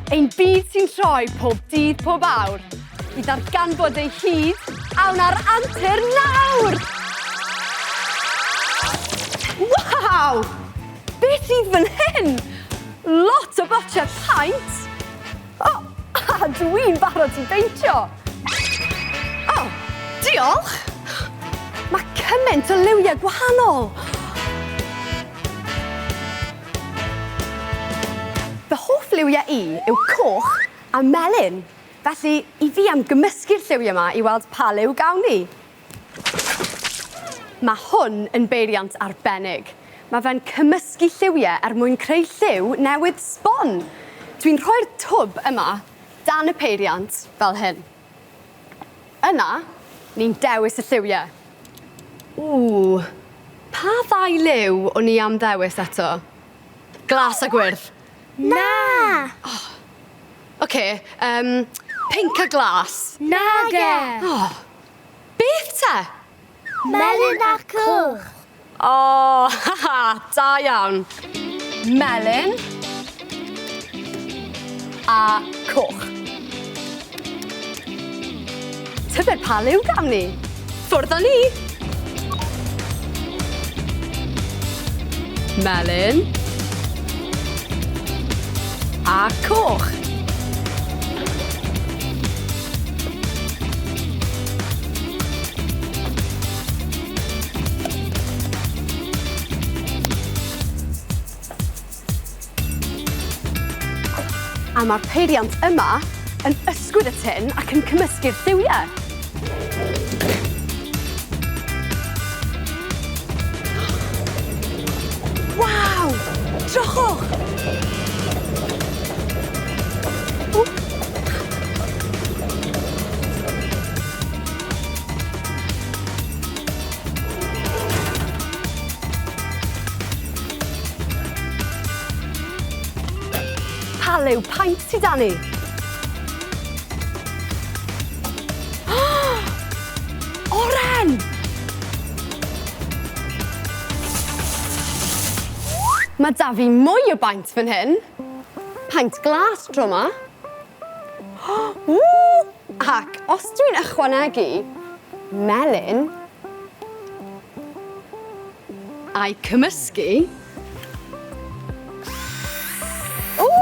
Ein byd sy'n troi pob dydd pob awr. I ddarganfod ei hyd, awn ar antur nawr! Waw! Beth sydd fan hyn? Lot o botiau paent! O, a dwi'n barod i beintio! O, diolch! Mae cymaint o liwiau gwahanol! Fy hoff liwiau i yw coch a melyn, felly i fi am gymysgu'r lliwiau 'ma i weld pa liw gawn ni. Mae hwn yn beiriant arbennig. Mae fe'n cymysgu lliwiau er mwyn creu lliw newydd sbon. Dwi'n rhoi'r twb yma dan y peiriant fel hyn. Yna, ni'n dewis y lliwiau. Ww, pa ddau liw o'n i am ddewis eto? Glas a gwyrdd. Na! Oh. Ocê, yym, pinc a glas. Nage! Oh. Beth te? Melyn a coch. O, ha ha, da iawn. Melyn a coch. Tybed pa liw gawn ni? Ffwrdd â ni! Melyn a coch. A mae'r peiriant yma yn ysgwyd y tin ac yn cymysgu'r lliwiau. Waw! Drychwch! Pa liw paent sy 'da ni? Oren! Mae 'da fi mwy o baent fan hyn. Paent glas tro 'ma. Ww! Ac os dwi'n ychwanegu melyn a'i cymysgu... Ww!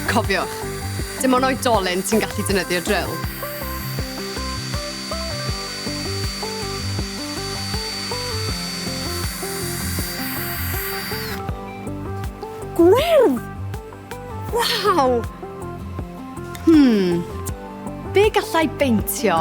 Cofiwch, dim ond oedolyn sy'n gallu defnyddio dril. Gwyrdd! Waw! Hmm. Be gallai beintio?